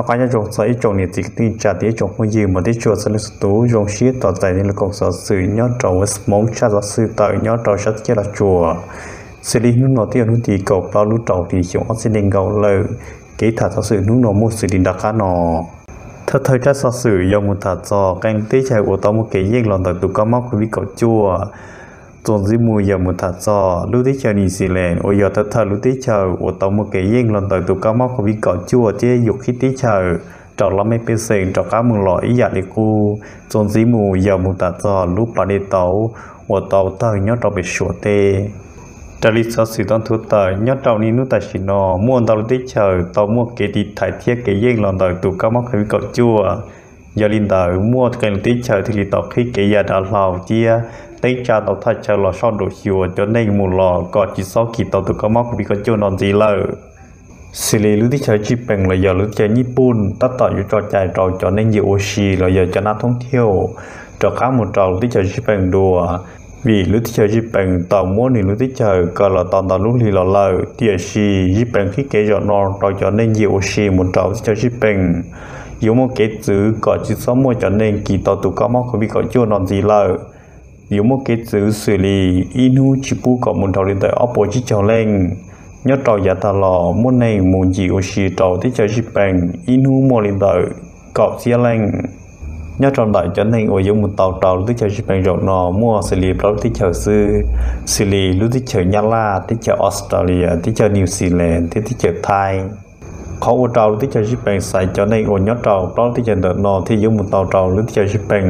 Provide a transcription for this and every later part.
Noj qab nyob zoo txog ib tsoom niam txiv kwv tij neej tsa thiab ib tsoom phooj ywg mog, tib tsuas txhua leej txhua tus zoo siab tos txais nej los koom xov xwm nyob rau Westmount tshaj xov xwm tawm nyob rau sab teb chaws Los Tsuas. Xws li hnub no twb yog hnub tim kaum plaub lub rau hli xyoo ob txhiab nees nkaum lawm. Kev tham xov xwm hnub no muaj xws li nram qab no. Thawj thawj tshaj xov xwm yog mus tham txog qee teb chaws uas tau muaj kev yeej los ntawm tus kab mob COVID kaum cuaj. Txuas ntxiv mus yog mus tham txog lub teb chaws New Zealand uas yog thawj thawj lub teb chaws uas tau muaj kev yeej los ntawm tus kab mob COVID kaum cuaj thiab yus qhib teb chaws rau lub mej pej xeem rov qab mus los ib yam li qub. Txuas ntxiv mus yog mus tham txog lub pas dej tauv uas tau tawg nyob rau pem Suav teb. Raws li xov xwm tau nthuav tawm nyob rau niaj hnub tam sim no muaj ntau lub teb chaws tau muaj kev tiv thaiv thiab kev yeej los ntawm tus kab mob COVID kaum cuaj. Yog li ntawd muaj qee lub teb chaws thiaj li tau qhib kev ya dav hlau thiab teeb tsa tau thaj chaw los soj nraum xyuas cov neeg mus los kom tsis txhob kis tau tus kab mob COVID kaum cuaj no ntxiv lawm. Xws li lub teb chaws Zij Pees los yog lub teb chaws Nyij Pooj tab tom yuav tso cai rau cov neeg nce ua si los yog cov nab thoob thiauj rov qab mus rau lub teb chaws Zij Pees dua, vim lub teb chaws Zij Pees tau muab nws lub teb chaws kaw los tau ntau lub hli los lawm. Tiam sis Zij Pees qhib kev zaum no rau cov neeg nce ua si mus rau teb chaws Zij Pees yuav muaj kev txwv kom tsis txhob muaj cov neeg kis tau tus kab mob COVID kaum cuaj no ntxiv lawm. Yuav muaj kev txwv xws li ib hnub tsis pub kom mus dhau li ntawm ob puas tsib caug leej. Nyob rau yav tag los muaj neeg mus ncig ua si rau teb chaws Zij Pees ib hnub muaj li ntawm kaum txhiab leej. Nyob rau ntawm cov neeg uas yuav mus tau rau lub teb chaws Zij Pees zaum no muaj xws li plaub lub teb chaws xwb, xws li lub teb chaws Nyab Laj, teb chaws Australia, teb chaws New Zealand thiab teb chaws Thaib. Qhov ua rau lub teb chaws Zij Pees xaiv cov neeg uas nyob rau plaub lub teb chaws ntawm no thiaj yuav mus tau rau lub teb chaws Zij Pees,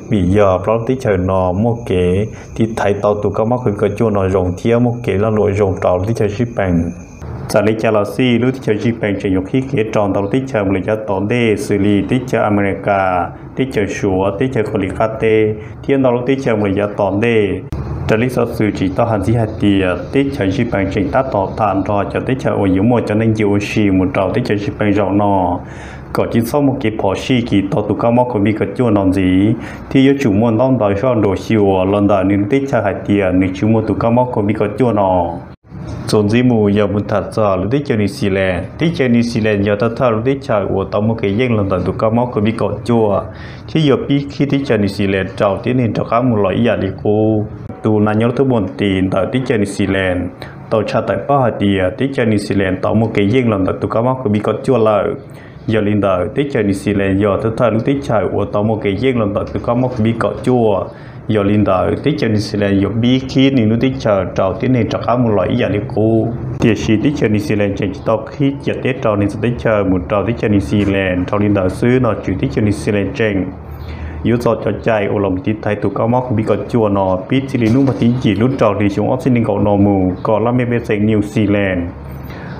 vim yog plaub lub teb chaws no muaj kev tiv thaiv tau tus kab mob COVID kaum cuaj no zoo thiab muaj kev lag luam zoo rau lub teb chaws Zij Pees. Txawm li cas los xij lub teb chaws Zij Pees tseem yuav qhib kev rau ntau lub teb chaws mus lawm yav tom ntej xws li teb chaws Amelikas, teb chaws Suav, teb chaws Kaus Lim qab teb thiab ntau lub teb chaws mus lawm yav tom ntej. Raws li xov xwm tseem tau hais ntxiv hais tias teb chaws Zij Pees tseem tab tom tham nrog cov teb chaws uas yuav muaj cov neeg nce ua si mus rau teb chaws Zij Pees zaum no kom tsis txhob muaj kev phom sij kis tau tus kab mob COVID kaum cuaj no ntxiv, thiab yuav tsum muaj ntaub ntawv soj nraum xyuas los ntawm nws lub teb chaws hais tias nws tsis muaj tus kab mob COVID kaum cuaj no. Txuas ntxiv mus yog mus tham txog lub teb chaws New Zealand. Teb chaws New Zealand yog thawj thawj lub teb chaws uas tau muaj kev yeej los ntawm tus kab mob COVID kaum cuaj, thiab yuav pib qhib teb chaws New Zealand rau tib neeg rov qab mus los ib yam li qub. Tus nas nyob lub thub npoo tis ntawm teb chaws New Zealand tau tshaj tawm paub hais tias teb chaws New Zealand tau muaj kev yeej los ntawm tus kab mob COVID kaum cuaj lawm. Yog li ntawd teb chaws New Zealand yog thawj thawj lub teb chaws uas tau muaj kev yeej los ntawm tus kab mob COVID kaum cuaj. Yog li ntawd teb chaws New Zealand yuav pib qhib nws lub teb chaws rau tib neeg rov qab mus los ib yam li qub. Tiam sis teb chaws New Zealand tseem tsis tau qhib ciam teb rau nws txhua teb chaws mus rau teb chaws New Zealand. Dhau li ntawd xwb no tswv teb chaws New Zealand tseem yuav txo cov cai uas los mus tiv thaiv tus kab mob COVID kaum cuaj no pib txij li hnub vas thib yim lub rau hli xyoo ob txhiab nees nkaum no mus kom lub mej pej xeem New Zealand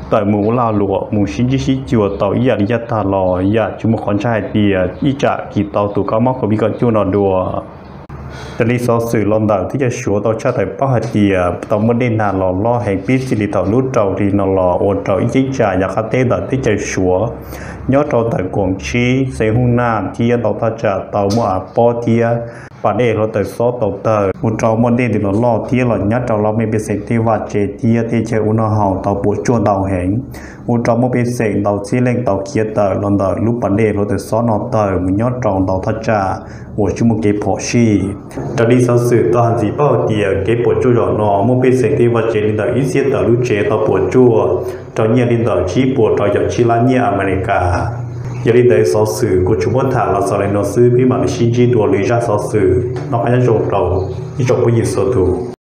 tawm mus ua lag luam mus sib ntsib sib cuag tau ib yam li yav tag los yam tsis muaj qhov ntshai hais tias ib tsam kis tau tus kab mob COVID kaum cuaj no dua. Raws li xov xwm los ntawm teb chaws Suav tau tshaj tawm paub hais tias tau muaj dej nag los loj heev pib txij li thaum lub rau hli no los ua rau ib cheeb tsam yav qab teb ntawm teb chaws Suav nyob rau ntawm Koom Tsib, xeev Hwj Naj thiab ntau thaj tsam tau muaj av pob thiab pas dej hluav taws xob tau tawg ua rau muaj dej ntws los loj thiab los nyob rau lub mej pej xeem tej vaj tse thiab tej chaw ua noj haus tau puas tsuaj ntau heev, ua rau muaj pej xeem ntau txhiab leej tau khiav tawm los ntawm lub pas dej hluav taws xob no tawg mus nyob rau ntau thaj tsam uas tsis muaj kev phom sij. Raws li xov xwm tau hais ntxiv paub hais tias kev puas tsuaj zaum no muaj pej xeem tej vaj tse li ntawm ib txhiab tawm lub tsev tau puas tsuaj rau nyiaj li ntawm tsib puas rau caum tsib lab nyiaj Amelikas. Yog li ntawd xov xwm kuv tsuas muab tham los xaus li no xwb, peb mam li sib ntsib dua lwm zaj xov xwm. Noj qab nyob zoo rau ib tsoom phooj ywg txhua tus.